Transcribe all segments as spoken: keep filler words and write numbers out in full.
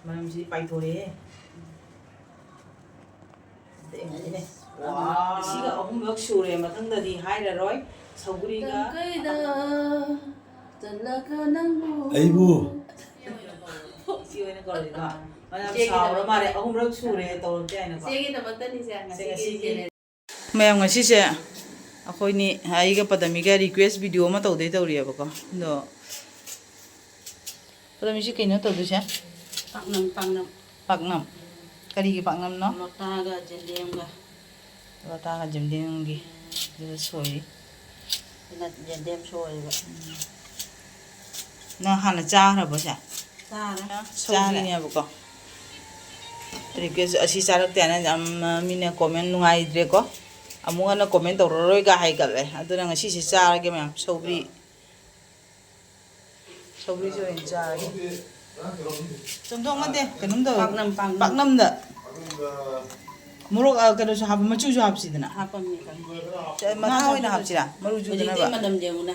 ꯃꯅꯝꯁꯤꯗꯤ ꯄꯥꯏꯊꯣꯔꯛꯑꯦ꯫ ꯑꯝꯇ ꯌꯦꯡꯍꯟꯁꯤꯅꯦ꯫ ꯁꯤꯒ ꯑꯍꯨꯝꯂꯛ ꯁꯨꯔꯦ, ꯃꯊꯪꯗꯗꯤ ꯍꯥꯏꯔꯔꯣꯏ꯫ ꯁꯧꯒ꯭ꯔꯤꯒ ꯇꯪꯀꯩꯗ ꯆꯠꯂꯒ ꯅꯪꯕꯨ ꯑꯩꯕꯨ꯫ ꯁꯤ ꯑꯣꯏꯅ ꯀꯧꯔꯁꯤꯀꯣ꯫ ꯃꯅꯝ ꯁꯥꯎꯔ ꯃꯥꯜꯂꯦ, ꯑꯍꯨꯝꯂꯛ ꯁꯨꯔꯦ ꯇꯧꯔꯛꯇꯦ ꯍꯥꯏꯅꯀꯣ꯫ ꯏꯆꯦꯒꯤꯗꯃꯛꯇꯅꯤꯁꯦ ꯁꯦ, ꯉꯁꯤꯒꯤ ꯉꯁꯤꯒꯤ challenge꯫ ꯃꯌꯥꯝ, ꯉꯁꯤꯁꯦ ꯑꯩꯈꯣꯏꯅꯤ, ꯑꯩꯒ ꯄꯗꯃꯤꯒ request video ꯑꯃ ꯇꯧꯗꯣꯏ ꯇꯧꯔꯤꯑꯕꯀꯣ꯫ ꯑꯗꯣ ꯄꯗꯃꯤꯁꯤ ꯀꯩꯅꯣ ꯇꯧꯗꯣꯏꯁꯦ? ꯄꯥꯛꯅꯝ, ꯄꯥꯛꯅꯝ꯫ ꯄꯥꯛꯅꯝ? ꯀꯔꯤꯒꯤ ꯄꯥꯛꯅꯝꯅꯣ? ꯂꯣꯇꯥꯒ ꯖꯦꯟꯗꯦꯝꯒ꯫ ꯂꯣꯇꯥꯒ ꯖꯦꯟꯗꯦꯝꯒꯤ꯫ ꯑꯗꯨꯒ ꯁꯣꯏꯔꯤ꯫ ꯅꯠ-, ꯌꯦꯟꯗꯦꯝ ꯁꯣꯏꯔꯤꯕ꯫ ꯅꯪ ꯍꯥꯟꯅ ꯆꯥꯈ꯭ꯔꯕꯣ ꯁꯦ? ꯆꯥꯔꯦ꯫ ꯆꯥꯔꯦ꯫ ꯁꯧꯒ꯭ꯔꯤꯅꯦꯕꯀꯣ꯫ Request ꯑꯁꯤ ꯆꯥꯔꯛꯇꯦ ꯍꯥꯏꯅ ꯌꯥꯝ, ꯃꯤꯅ comment ꯅꯨꯡꯉꯥꯏꯗ꯭ꯔꯦꯀꯣ꯫ ꯑꯃꯨꯛ ꯍꯟꯅ comment ꯇꯧꯔꯔꯣꯏꯒ ꯍꯥꯏꯒꯠꯂꯦ꯫ ꯑꯗꯨꯅ ꯉꯁꯤꯁꯦ ꯆꯥꯔꯒꯦ ꯃꯌꯥꯝ, ꯁꯧꯒ꯭ꯔꯤ꯫ ꯁꯧꯒ꯭ꯔꯤꯁꯦ ꯑꯣꯏꯅ ꯆꯥꯔꯒꯦ꯫ ꯆꯝꯊꯣꯡ ꯅꯠꯇꯦ, ꯀꯩꯅꯣꯝ ꯇꯧꯋꯦ꯫ ꯄꯥꯛꯅꯝ, ꯄꯥꯛꯅꯝ꯫ ꯄꯥꯛꯅꯝꯗ ꯃꯣꯔꯣꯛ, ꯑ, ꯀꯩꯅꯣꯁꯨ ꯍꯥꯞꯄ, ꯃꯆꯨꯁꯨ ꯍꯥꯞꯁꯤꯗꯅ꯫ ꯍꯥꯞꯄꯝꯃꯦ, ꯀꯩꯅꯣ꯫ ꯃꯊꯥ ꯑꯣꯏꯅ ꯍꯥꯞꯁꯤꯔꯥ? ꯃꯔꯨ ꯍꯧꯖꯤꯛꯇꯤ ꯆꯨꯗꯅꯕ꯫ ꯃꯅꯝ ꯌꯦꯡꯉꯨꯅꯦ꯫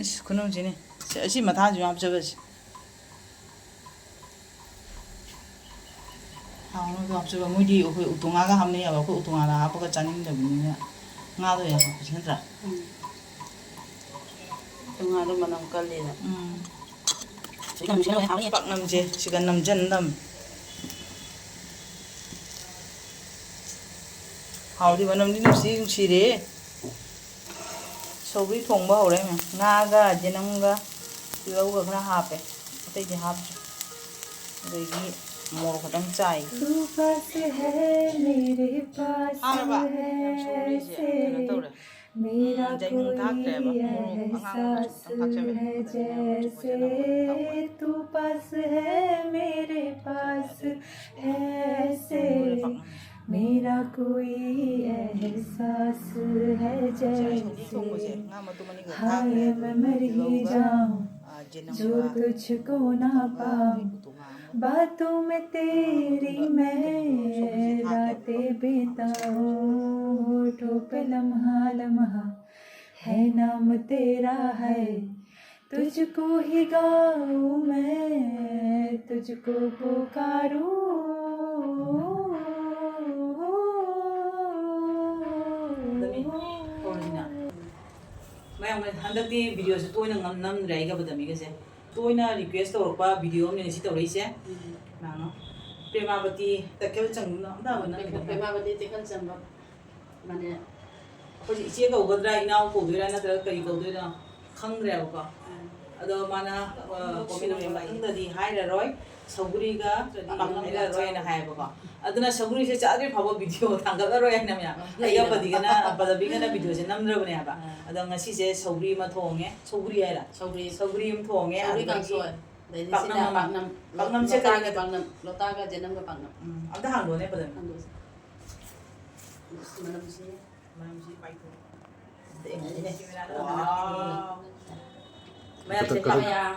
ꯏꯁ, ꯈꯨꯅꯨꯡꯁꯤꯅꯤ꯫ ꯁꯤ, ꯑꯁꯤ ꯃꯊꯥꯁꯤꯁꯨ ꯍꯥꯞꯆꯕꯁꯤ꯫ ꯍꯥꯎꯅꯕꯗꯣ ꯍꯥꯞꯆꯕ꯫ ꯃꯣꯏꯗꯤ ꯑꯩꯈꯣꯏ ꯎꯇꯣꯡꯉꯥꯒ ꯍꯥꯞꯅꯩ ꯍꯥꯏꯕ꯫ ꯑꯩꯈꯣꯏ ꯎꯇꯣꯡꯉꯥꯗ ꯍꯥꯞꯄꯒ ꯆꯥꯅꯤꯡꯗꯕꯅꯤꯅ ꯉꯥꯗ ꯑꯣꯏꯅ ꯍꯥꯞꯄꯁꯤ ꯅꯠꯇ꯭ꯔꯥ? ꯎꯝ꯫ ꯎꯇꯣꯡꯉꯥꯗꯣ ꯃꯅꯝ ꯀꯜꯂꯦꯅ꯫ ꯎꯝ꯫ ꯄꯥꯛꯅꯝꯁꯦ ꯁꯤꯒ ꯅꯝꯖꯟ ꯅꯝ꯫ ꯍꯥꯎꯗꯤ ꯃꯅꯝꯗꯤ ꯅꯨꯡꯁꯤ ꯅꯨꯡꯁꯤꯔꯦ꯫ ꯁꯧꯒ꯭ꯔꯤ ꯊꯣꯡꯕ ꯍꯧꯔꯦ꯫ ꯉꯥꯒ ꯌꯦꯅꯝꯒ ꯇꯤꯜꯍꯧꯒ ꯈꯔ ꯍꯥꯞꯄꯦ, ꯑꯇꯩꯗꯤ ꯍꯥꯞꯇ꯭ꯔꯦ꯫ ꯑꯗꯒꯤ ꯃꯣꯔꯣꯛ ꯈꯛꯇꯪ ꯆꯥꯏ꯫ ꯇꯨ ꯄꯥꯁ ꯍꯦ ꯃꯦꯔꯦ ꯄꯥꯁ ꯍꯥꯔꯕ? ꯍꯦ ꯌꯥꯝ ꯁꯧꯔꯤꯁꯦ ꯀꯩꯅꯣ ꯁꯦ ꯇꯧꯔꯦ꯫ ꯃꯦꯔꯥ ꯎꯝ, ꯌꯥꯏꯉꯪ ꯀꯣꯏ ꯊꯥꯛꯇ꯭ꯔꯦꯕ꯫ ꯃꯣꯔꯣꯛ ꯑꯉꯥꯡꯕꯗꯨꯁꯨ ꯑꯦꯍꯁꯥꯁ ꯈꯤꯇꯪ ꯊꯥꯛꯆꯜꯂꯦ꯫ ꯍꯦ ꯐꯖꯅ ꯃꯨꯟꯅ ꯖꯩꯁꯦ ꯇꯧꯔꯦ꯫ ꯇꯨ ꯄꯥꯁ ꯍꯦ ꯃꯦꯔꯦ ꯄꯥꯁ ꯍꯦ ꯁꯦ ꯃꯦꯔꯥ ꯀꯣꯏ ꯑꯦꯍꯁꯥꯁ ꯍꯦ ꯁꯤ ꯁꯧꯒ꯭ꯔꯤ ꯊꯣꯡꯕꯁꯦ ꯖꯩꯁꯦ ꯉꯥ ꯃꯇꯨꯝ ꯑꯅꯤꯈꯛ ꯊꯥꯛꯈ꯭ꯔꯦ꯫ ꯍꯥꯏ ꯃꯦ ꯃꯔ ꯍꯤ ꯇꯤꯜꯍꯧꯒ, ꯖꯥꯎ ꯑ, ꯖꯣ ꯖꯦꯅꯝꯒ ꯇꯨꯖꯀꯣ ꯅ ꯄꯥꯎ꯫ ꯕꯥꯇꯣ ꯃꯦ ꯇꯦꯔꯤ ꯃꯦ ꯔꯥꯇꯦ ꯕꯤꯇꯥꯎ, ꯍꯣꯊꯣ ꯄꯦ ꯂꯝꯍꯥ ꯂꯝꯍꯥ ꯍꯦ ꯅꯥꯝ ꯇꯦꯔꯥ ꯍꯦ, तुझको ही गाऊं मैं, तुझको पुकारूं। ꯃꯌꯥꯝ, ꯍꯟꯗꯛꯇꯤ ꯚꯤꯗꯤꯑꯣꯁꯦ ꯇꯣꯏꯅ ꯉꯝ-, ꯅꯝꯗ꯭ꯔꯦ ꯑꯩꯒ ꯕꯗꯃꯤꯒꯁꯦ꯫ ꯇꯣꯏꯅ ꯔꯤꯀ꯭ꯋꯦꯁ ꯇꯧꯔꯛꯄ ꯚꯤꯗꯤꯑꯣ ꯑꯃꯅꯦ ꯉꯁꯤ ꯇꯧꯔꯛꯏꯁꯦ꯫ ꯎꯝ꯫ ꯀꯅꯥꯅꯣ? ꯄ꯭ꯔꯦꯃꯥꯕꯇꯤ ꯇꯈꯦꯜ ꯆꯪꯕ ꯑꯝꯇ ꯍꯪꯉꯣ ꯅꯪꯒꯤꯗꯣ꯫ ꯄ꯭ꯔꯦꯃꯥꯕꯇꯤ ꯇꯈꯦꯜ ꯆꯪꯕ꯫ ꯃꯥꯅꯦ꯫ ꯑꯩꯈꯣꯏꯁꯦ ꯏꯆꯦ ꯀꯧꯒꯗ꯭ꯔꯥ, ꯏꯅꯥꯎ ꯀꯧꯗꯣꯏꯔꯥ, ꯅꯠꯇ꯭ꯔꯒ ꯀꯔꯤ ꯀꯧꯗꯣꯏꯅꯣ ꯈꯪꯗ꯭ꯔꯦꯕꯀꯣ꯫ ꯎꯝ꯫ ꯑꯗꯣ ꯃꯥꯅ, ꯑ, ꯀꯣꯃꯦꯟ ꯃꯇꯨꯡꯗꯗꯤ ꯍꯥꯏꯔꯔꯣꯏ, ꯁꯧꯒ꯭ꯔꯤꯒ ꯄꯥꯛꯅꯝ ꯍꯥꯏꯔꯔꯣꯏꯅ ꯍꯥꯏꯌꯦꯕꯀꯣ꯫ ꯑꯗꯨꯅ ꯁꯧꯒ꯭ꯔꯤꯁꯦ ꯆꯥꯗ꯭ꯔꯤ ꯐꯥꯎꯕ ꯚꯤꯗꯤꯑꯣ ꯊꯥꯡꯒꯠꯂꯔꯣꯏ ꯍꯥꯏꯅ ꯃꯌꯥꯝ꯫ ꯎꯝ꯫ ꯑꯩꯒ ꯄꯗꯤꯒꯅ, ꯄꯗꯕꯤꯒꯅ ꯚꯤꯗꯤꯑꯣꯁꯦ ꯅꯝꯗ꯭ꯔꯕꯅꯦꯕ꯫ ꯑꯥ꯫ ꯑꯗꯣ ꯉꯁꯤꯁꯦ ꯁꯧꯒ꯭ꯔꯤ ꯑꯃ ꯊꯣꯡꯉꯦ, ꯁꯧꯒ꯭ꯔꯤ ꯍꯥꯏꯔ? ꯁꯧꯒ꯭ꯔꯤ꯫ ꯁꯧꯒ꯭ꯔꯤ ꯑꯃ ꯊꯣꯡꯉꯦ, ꯁꯧꯒ꯭ꯔꯤ ꯑꯗꯨꯗꯒꯤ ꯀꯥꯡꯁꯣꯏ꯫ ꯑꯗꯩꯗꯤ ꯄꯥꯛꯅꯝ ꯁꯤꯅ ꯑꯃ꯫ ꯄꯥꯛꯅꯝ, ꯄꯥꯛꯅꯝꯁꯦ ꯂꯣꯇꯥꯒꯤ ꯀꯔꯤ ꯄꯥꯛꯅꯝ, ꯂꯣꯇꯥꯒ ꯖꯦꯅꯝꯒ ꯄꯥꯛꯅꯝ꯫ ꯎꯝ, ꯑꯝꯇ ꯍꯥꯡꯗꯣꯛꯑꯣꯅꯦ ꯐꯖꯅ꯫ ꯍꯥꯡꯗꯣꯛꯑꯁꯤ꯫ ꯑꯁ, ꯃꯅꯝꯁꯤ꯫ ꯃꯅꯝꯁꯤ ꯄꯥꯏꯊꯣꯛ꯫ ꯑꯝꯇ ꯌꯦꯡꯍꯟꯁꯤꯅꯦ꯫ ꯋꯥꯎ꯫ ꯃꯌꯥꯝꯁꯦ ꯀꯇꯛ, ꯀꯇꯛ꯫ ꯄꯥꯛꯅꯝ꯫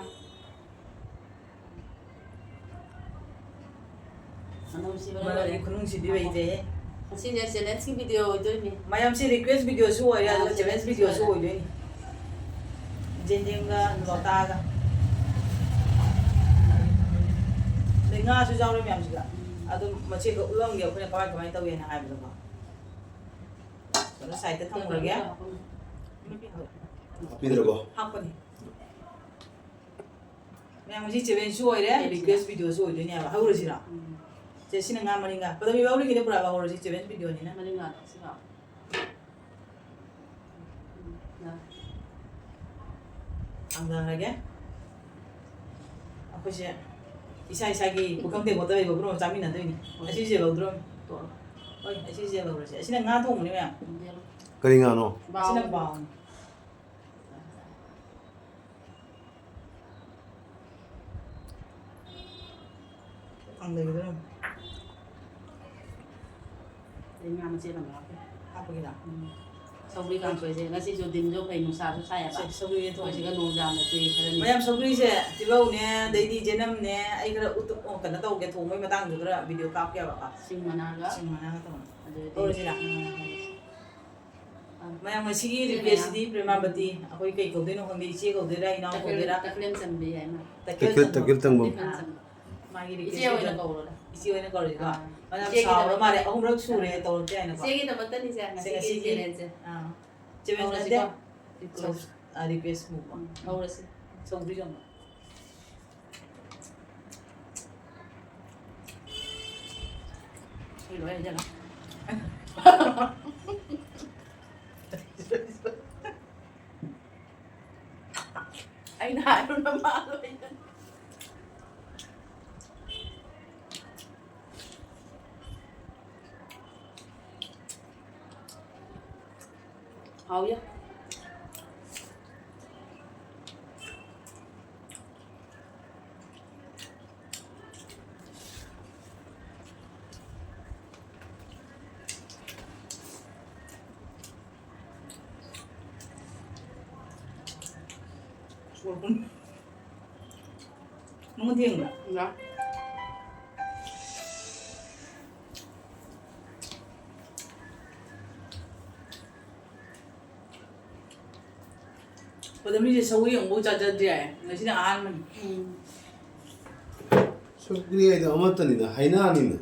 ꯃꯅꯝꯁꯤꯕ ꯃꯅꯝꯒꯤ ꯂꯣꯏꯔꯦ꯫ ꯈꯨꯅꯨꯡꯁꯤꯗꯤ ꯂꯩꯇ꯭ꯔꯦꯍꯦ꯫ ꯉꯁꯤꯁꯦ ꯆꯦꯂꯦꯟꯖꯀꯤ ꯚꯤꯗꯤꯑꯣ ꯑꯣꯏꯗꯣꯏꯅꯤ꯫ ꯃꯌꯥꯝꯁꯦ ꯔꯤꯀ꯭ꯋꯦꯁ ꯚꯤꯗꯤꯑꯣꯁꯨ ꯑꯣꯏꯔꯦ, ꯑꯗꯨꯒ ꯆꯦꯂꯦꯟꯖ ꯚꯤꯗꯤꯑꯣꯁꯨ ꯑꯣꯏꯗꯣꯏꯅꯤ꯫ ꯌꯦꯟꯗꯦꯝꯒ ꯂꯣꯇꯥꯒ꯫ ꯑꯗꯩ ꯉꯥꯁꯨ ꯌꯥꯎꯔꯦ ꯃꯌꯥꯝꯁꯤꯗ꯫ ꯎꯝ꯫ ꯑꯗꯨꯝ ꯃꯆꯦꯒ ꯎꯠꯂꯝꯒꯦ ꯑꯩꯈꯣꯏꯅ ꯀꯃꯥꯏ ꯀꯃꯥꯏ ꯇꯧꯋꯦꯅ ꯍꯥꯏꯕꯗꯣꯀꯣ꯫ ꯑꯗꯣ ꯁꯥꯏꯗꯇ ꯊꯝꯈ꯭ꯔꯒꯦ꯫ ꯍꯥꯞꯄꯤꯗ꯭ꯔꯕꯣ? ꯍꯥꯞꯄꯅꯤ꯫ ꯃꯌꯥꯝ, ꯉꯁꯤ ꯆꯦꯂꯦꯟꯖꯁꯨ ꯑꯣꯏꯔꯦ, ꯔꯤꯀ꯭ꯋꯦꯁ ꯚꯤꯗꯤꯑꯣꯁꯨ ꯑꯣꯏꯗꯣꯏꯅꯦꯕ꯫ ꯍꯧꯔꯁꯤꯔꯣ? ꯎꯝ꯫ ꯁꯦ, ꯁꯤꯅ ꯉꯥ ꯃꯔꯤꯡꯒꯥ꯫ ꯄꯗꯃꯤ ꯂꯧꯔꯤꯉꯩꯗ ꯄꯨꯔꯛꯑꯒ ꯍꯧꯔꯁꯤ, ꯆꯦꯂꯦꯟꯖ ꯚꯤꯗꯤꯑꯣꯅꯤꯅ꯫ ꯃꯔꯤꯡꯒꯥꯗꯣ ꯁꯤꯔꯣ? ꯎꯝ, ꯌꯥꯔꯦ꯫ ꯊꯥꯡꯗꯔꯒꯦ꯫ ꯑꯩꯈꯣꯏꯁꯦ ꯏꯁꯥ ꯏꯁꯥꯒꯤ ꯄꯨꯈꯝ ꯇꯦꯡꯀꯣꯠꯇ ꯂꯩꯕ ꯄꯨꯝꯅꯃꯛ ꯆꯥꯃꯤꯟꯅꯗꯣꯏꯅꯤ꯫ ꯍꯣꯏ꯫ ꯑꯁꯤꯁꯦ ꯂꯧꯗ꯭ꯔꯣ? ꯇꯣꯛꯑꯣ꯫ ꯍꯣꯏ, ꯑꯁꯤꯁꯦ ꯂꯧꯔꯁꯦ꯫ ꯑꯁꯤꯅ ꯉꯥ ꯊꯣꯡꯕꯅꯦ, ꯃꯌꯥꯝ꯫ ꯎꯝ, ꯌꯥꯔꯦ꯫ ꯀꯔꯤ ꯉꯥꯅꯣ? ꯑꯁꯤꯅ ꯕꯥꯎꯅꯤ꯫ ꯕꯥꯎꯅꯤ꯫ ꯊꯥꯡꯗꯒꯤꯗꯨꯔꯣ? ꯑꯗꯩ ꯉꯥ ꯃꯆꯦꯠ ꯑꯃ ꯍꯥꯞꯀꯦ꯫ ꯍꯥꯞꯄꯒꯤꯗ? ꯎꯝ꯫ ꯁꯧꯒ꯭ꯔꯤ ꯀꯥꯡꯁꯣꯏꯁꯦ ꯉꯁꯤꯁꯨ ꯗꯤꯟꯁꯨ ꯐꯩ, ꯅꯨꯡꯁꯥꯁꯨ ꯁꯥꯏꯌꯦꯕ꯫ ꯁꯦ, ꯁꯧꯒ꯭ꯔꯤꯁꯦ ꯊꯣꯡꯉꯦ꯫ ꯑꯩꯈꯣꯏꯁꯤꯒ ꯅꯣꯡ ꯌꯥꯝꯅ ꯆꯨꯏ ꯈꯔꯅꯤ꯫ ꯃꯌꯥꯝ, ꯁꯧꯒ꯭ꯔꯤꯁꯦ ꯇꯤꯜꯍꯧꯅꯦ, ꯑꯗꯩꯗꯤ ꯖꯦꯅꯝꯅꯦ, ꯑꯩ ꯈꯔ ꯎꯠ-, ꯑꯣ, ꯀꯩꯅꯣ ꯇꯧꯒꯦ, ꯊꯣꯡꯕꯒꯤ ꯃꯇꯥꯡꯗ ꯈꯔ ꯚꯤꯗꯤꯑꯣ ꯀꯥꯞꯀꯦꯕꯀꯣ꯫ ꯁꯤꯡ ꯃꯅꯥꯒ꯫ ꯁꯤꯡ ꯃꯅꯥꯒ ꯇꯧꯔꯒ꯫ ꯑꯗꯨꯗꯤ ꯇꯧꯔꯁꯤꯔꯥ? ꯎꯝ꯫ ꯃꯌꯥꯝ, ꯉꯁꯤꯒꯤ request ꯁꯤꯗꯤ ꯄ꯭ꯔꯦꯃꯥꯕꯇꯤ, ꯑꯩꯈꯣꯏ ꯀꯩ ꯀꯧꯗꯣꯏꯅꯣ ꯈꯪꯗꯦ, ꯏꯆꯦ ꯀꯧꯗꯣꯏꯔꯥ, ꯏꯅꯥꯎ ꯀꯧꯗꯣꯏꯔꯥ? ꯇꯈꯦꯜ ꯆꯟꯕꯤ ꯍꯥꯏꯅ꯫ ꯇꯈꯦꯜ ꯇꯈꯦꯜ ꯆꯟꯕ꯫ ꯇꯈꯦꯜ ꯆꯟꯕ꯫ ꯃꯥꯒꯤ request ꯏꯆꯦ ꯑꯣꯏꯅ ꯀꯧꯔꯣꯔꯥ? ꯏꯆꯦ ꯑꯣꯏꯅ ꯀꯧꯔꯁꯤꯀꯣ? ꯑꯥ꯫ ꯃꯌꯥꯝ ꯏꯆꯦꯒꯤꯗꯃꯛ-, ꯁꯥꯎꯔ ꯃꯥꯜꯂꯦ, ꯑꯍꯨꯝꯔꯛ ꯁꯨꯔꯦ ꯇꯧꯔꯛꯇꯦ ꯍꯥꯏꯅꯀꯣ꯫ ꯏꯆꯦꯒꯤꯗꯃꯛꯇꯅꯤꯁꯦ ꯁꯦ, ꯉꯁꯤꯒꯤ ꯉꯁꯤꯒꯤ challenge ꯁꯦ꯫ ꯑꯥ꯫ Challenge ꯅꯠꯇꯦ꯫ ꯍꯧꯔꯁꯤꯀꯣ? Request꯫ ꯁꯧ-, ꯑꯥ, request ꯃꯨꯛ꯫ ꯎꯝ, ꯍꯧꯔꯁꯤ꯫ ꯁꯧꯒ꯭ꯔꯤ ꯆꯝꯕ꯫ ꯑꯩ ꯂꯣꯏ ꯍꯩꯖꯜꯂꯣ꯫ ꯑꯩꯅ ꯍꯥꯏꯔꯨꯅ ꯃꯥ ꯂꯣꯏ ꯍꯩꯖꯜꯂꯣ꯫ ꯍꯥꯎ ꯌꯥ꯫ ꯅꯪ ꯊꯦꯡꯕ꯭ꯔꯥ? ꯌꯥ꯫ ꯑꯩꯈꯣꯏꯗ ꯃꯤꯁꯦ ꯁꯧꯒ꯭ꯔꯤ ꯑꯃꯨꯛꯐꯥꯎ ꯆꯥꯖꯗ꯭ꯔꯤ ꯍꯥꯏ꯫ ꯉꯁꯤꯅ ꯑꯍꯥꯟꯕꯅꯤ꯫ ꯎꯝ꯫ ꯁꯧꯒ꯭ꯔꯤ ꯍꯥꯏꯗꯣ ꯑꯃꯠꯇꯅꯤꯗ, ꯍꯩꯅꯥꯅꯤꯅ꯫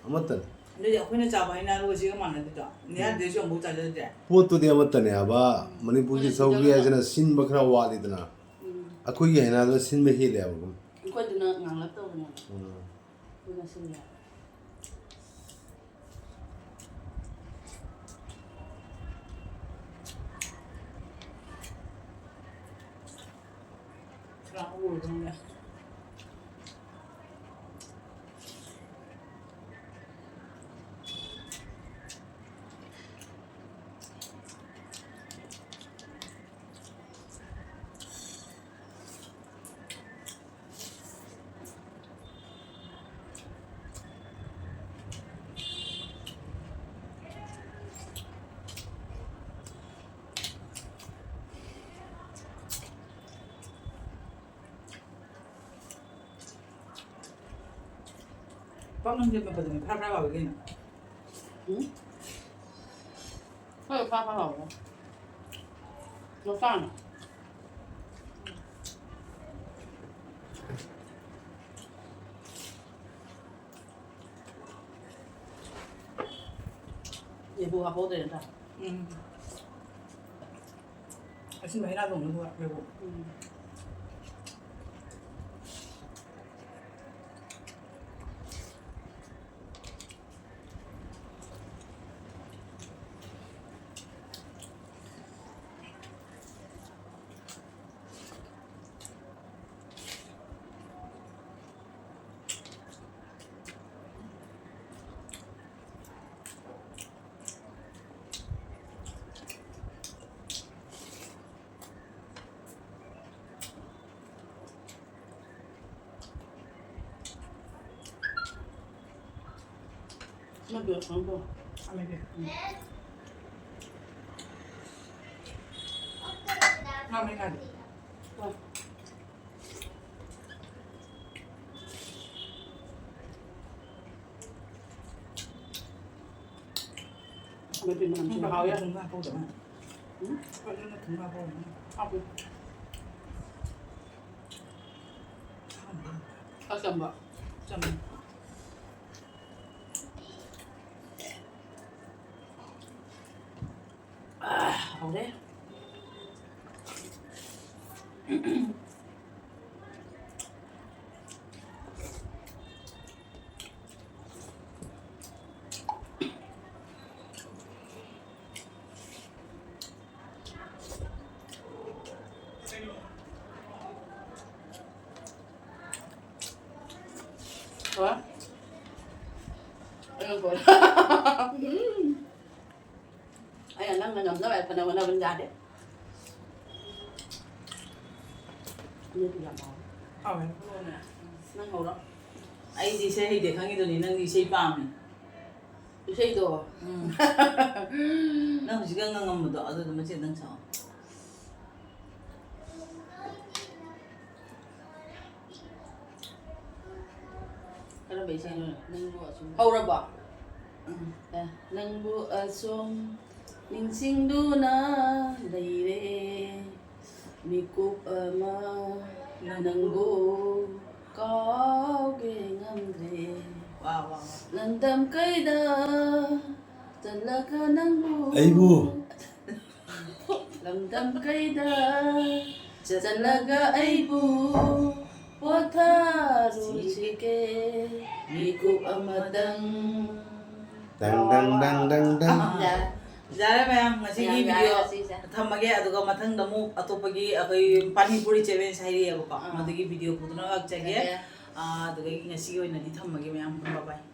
ꯑꯃꯠꯇꯅꯤ꯫ ꯑꯗꯨꯗꯤ ꯑꯩꯈꯣꯏꯅ ꯆꯥꯕ ꯍꯩꯅꯥꯗꯨꯒ ꯁꯤꯒ ꯃꯥꯟꯅꯗꯦꯗꯣ꯫ ꯎꯝ꯫ ꯅꯤꯍꯥꯔꯗꯁꯨ ꯑꯃꯨꯛꯐꯥꯎ ꯆꯥꯖꯗ꯭ꯔꯤ꯫ ꯄꯣꯠꯇꯨꯗꯤ ꯑꯃꯠꯇꯅꯦ ꯍꯥꯏꯕ꯫ ꯎꯝ꯫ ꯃꯅꯤꯄꯨꯔꯒꯤ ꯑꯩꯈꯣꯏꯅ ꯁꯧꯒ꯭ꯔꯤ ꯁꯤꯗ ꯍꯥꯏꯁꯤꯅ ꯁꯤꯟꯕ ꯈꯔ ꯋꯥꯠꯂꯤꯗꯅ꯫ ꯎꯝ꯫ ꯑꯩꯈꯣꯏꯒꯤ ꯍꯩꯅꯥꯗꯨꯅ ꯁꯤꯟꯕ ꯍꯦꯜꯂꯦ ꯍꯥꯏꯕ꯫ ꯑꯩꯈꯣꯏꯗꯨꯅ ꯉꯥꯡꯂꯞ ꯇꯧꯕꯅꯦꯕ꯫ ꯎꯝ꯫ ꯑꯗꯨꯅ ꯁꯤꯜꯂꯦ꯫ ꯈꯔ ꯍꯧꯔꯗꯧꯅꯦ꯫ ꯄꯥꯛꯅꯝꯁꯦ ꯃꯄꯗꯅꯦ ꯐ꯭ꯔꯥ ꯐ꯭ꯔꯥ ꯂꯥꯎꯏ ꯀꯩꯅꯣ꯫ ꯎꯝ? ꯈꯔ ꯐꯥ ꯐꯥ ꯂꯥꯎꯕ꯫ ꯃꯆꯥꯅ꯫ ꯌꯦꯕꯨ ꯍꯥꯞꯍꯧꯗ꯭ꯔꯦ ꯅꯠꯇ꯭ꯔꯥ? ꯎꯝ꯫ ꯑꯁꯤꯟꯕ ꯍꯩ ꯔꯥ ꯊꯣꯡꯕꯗꯨꯒ ꯌꯦꯕꯨ꯫ ꯎꯝ꯫ ꯅꯪꯒꯤ ꯑꯁꯪꯕ꯫ ꯑꯃꯒꯤ꯫ ꯎꯝ꯫ ꯉꯥ ꯃꯩ ꯉꯥꯗꯤ꯫ ꯍꯣꯏ꯫ ꯃꯗꯨꯏ ꯃꯅꯝꯁꯤꯅ ꯍꯥꯎꯋꯦ꯫ ꯊꯨꯝ ꯍꯥꯞꯄꯧꯗꯕ꯫ ꯎꯝ? ꯐꯖꯅ ꯊꯨꯝ ꯍꯥꯞꯄꯧꯗꯕ꯫ ꯍꯥꯞꯄꯤ꯫ ꯑꯆꯝꯕ꯫ ꯆꯝꯃꯦ꯫ ꯑꯥ, ꯍꯥꯎꯔꯦ꯫ ꯍꯣꯏ꯫ ꯑꯩꯅ ꯀꯣꯟ-, ꯎꯝ꯫ ꯑꯩꯅ ꯅꯪꯅ ꯉꯝꯅꯕ ꯐꯅ ꯍꯣꯠꯅꯕꯅꯤ ꯌꯥꯗꯦ꯫ ꯑꯅꯤꯗꯤ ꯌꯥꯝ ꯍꯥꯎꯋꯦ꯫ ꯍꯥꯎꯋꯦ꯫ ꯅꯪ ꯍꯧꯔꯣ꯫ ꯑꯩꯗꯤ ꯏꯁꯩ ꯍꯩꯇꯦ ꯈꯪꯉꯤꯗꯨꯅꯤ, ꯅꯪꯗꯤ ꯏꯁꯩ ꯄꯥꯝꯃꯤ꯫ ꯏꯁꯩꯗꯣ꯫ ꯎꯝ꯫ ꯅꯪ ꯍꯧꯖꯤꯛꯀ ꯉꯪꯉꯝꯕꯗꯣ ꯑꯗꯨꯗꯣ ꯃꯆꯦ ꯅꯪ ꯁꯛꯑꯣ꯫ ꯀꯔꯝꯕ ꯏꯁꯩꯅꯣ? ꯅꯪꯕꯨ ꯑꯁꯨꯝ ꯍꯧꯔꯕꯣ? ꯎꯝ꯫ ꯑꯦ, ꯅꯪꯕꯨ ꯑꯁꯨꯝ ꯅꯤꯡꯁꯤꯡꯗꯨꯅ ꯂꯩꯔꯦ ꯃꯤꯀꯨꯞ ꯑꯃ ꯅꯪꯕꯨ ꯀꯥꯎꯒꯦ ꯉꯝꯗ꯭ꯔꯦ꯫ ꯋꯥ, ꯋꯥ, ꯋꯥ꯫ ꯂꯝꯗꯝ ꯀꯩꯗ ꯆꯠꯂꯒ ꯅꯪꯕꯨ ꯑꯩꯕꯨ꯫ ꯂꯝꯗꯝ ꯀꯩꯗ ꯆꯠꯂꯒ ꯑꯩꯕꯨ ꯄꯣꯊꯥꯔꯨꯁꯤꯒꯦ ꯃꯤꯀꯨꯞ ꯑꯃꯇꯪ꯫ ꯗꯪ, ꯗꯪ, ꯗꯪ, ꯗꯪ, ꯗꯪ꯫ ꯑꯥ꯫ ꯌꯥꯔꯦ꯫ ꯌꯥꯔꯦ ꯃꯌꯥꯝ, ꯉꯁꯤꯒꯤ ꯌꯥꯝ ꯌꯥꯔꯦ video ꯉꯁꯤꯁꯦ꯫ ꯊꯝꯃꯒꯦ, ꯑꯗꯨꯒ ꯃꯊꯪꯗ ꯑꯃꯨꯛ ꯑꯇꯣꯞꯄꯒꯤ ꯑꯩꯈꯣꯏ ꯄꯥꯅꯤ ꯄꯨꯔꯤ challenge ꯍꯥꯏꯔꯤꯑꯕꯀꯣ, ꯑꯥ꯫ ꯃꯗꯨꯒꯤ video ꯄꯨꯗꯨꯅ ꯂꯥꯛꯆꯒꯦ꯫ ꯌꯥꯔꯦ꯫ ꯑꯥ, ꯑꯗꯨꯒ ꯉꯁꯤꯒꯤ ꯑꯣꯏꯅꯗꯤ ꯊꯝꯃꯒꯦ ꯃꯌꯥꯝ, bye bye꯫